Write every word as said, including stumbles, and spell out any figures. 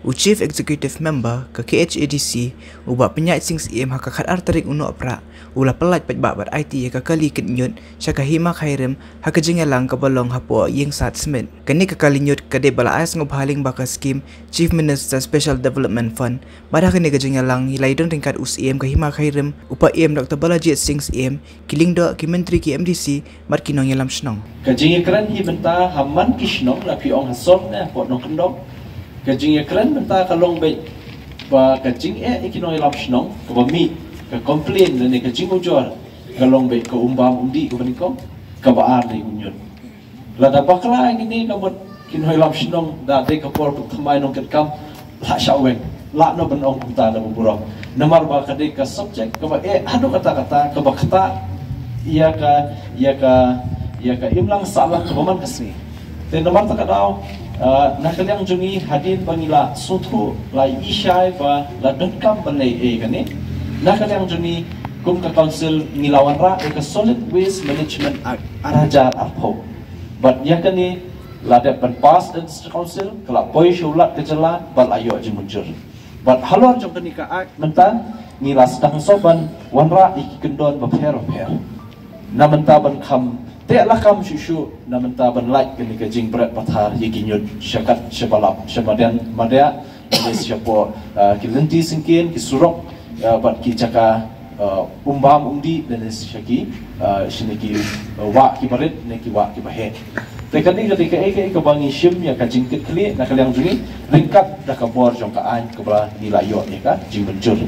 U Chief Executive Member ka K H A D C, u Bah Pyniaid Sing Syiem, ha ka khatar tarik u Nohprah, u la pyllait paidbah bad aiti ïa ka kali kit ñiut sha ka Hima Khyrim ha ka jingïalang kaba long hapoh Ïing Sat Smit. Kane ka kali ñiut ka dei ba la ai sngewbha lyngba ka skim Chief Minister Special Development Fund. Bad ha kane ka jingïalang hi la ïadon ryngkat u Syiem ka Hima Khyrim, u Paiem Doctor Balajied Sing Syiem, ki lyngdoh, ki myntri, ki M D C, bad ki nongïalam shnong. Ka jingïakren hi mynta ha man ki shnong, la phi ong ha Sornia, hapoh Nongkyndong. Ka jingïakren mynta ka long beit ba ka jingeh ïa ki nongïalam shnong kaba mih, ka complain lane ka jingujor ka long beit ka umbam umdih kaba nyngkong, kaba ar dei u ñiut. Lada bakla ïa kine ka mut ki nongïalam shnong, da dei ka por ba thymmai nongkitkam la shah weng, la noh ban ong kumta da ba burom. Namar ba ka dei ka subject kaba eh haduh katta katta, kaba ktah ïa ka, ïa ka, ïa ka imlang sahlang kaba man ka sngi. Te namar kata ka daw, ah, na ka liang jong ngi, hadien ba ngi la sngewthuh, la i shai ba la donkam ban leh ei kane, na ka liang jong ngi kum ka council ngi la wanrah ïa ka Solid Waste Management Act ar hajar arphew. Bad ïa kane la dep ban pass da District Council, ka la poi sha u Lat ka jylla bad la ïoh jingmynjur. Bad halor jong kane ka act mynta ngi la sdang shuh ban wanrah ïa ki kyndon bapher bapher. Na mynta ban kham teh lakam shuh shuh, na mynta ban lait kane ka jingbret pathar ïa ki ñiut sha kat sha ba lap, sha madan madiah, lane shapoh, ah, ki lynti syngkien, ki surok, ah, bad ki jaka, ah, umbam umdih, lane sha ki, ah, shane ki, ah, wah kiba rit ne ki wah kiba heh. Te kane ka dei kaei kaei kaba ngi shim ïa ka jingkitkhlieh na ka liang jong ngi ryngkat da ka bor jong ka aiñ kaba ngi la ïoh ïa ka jingmynjur.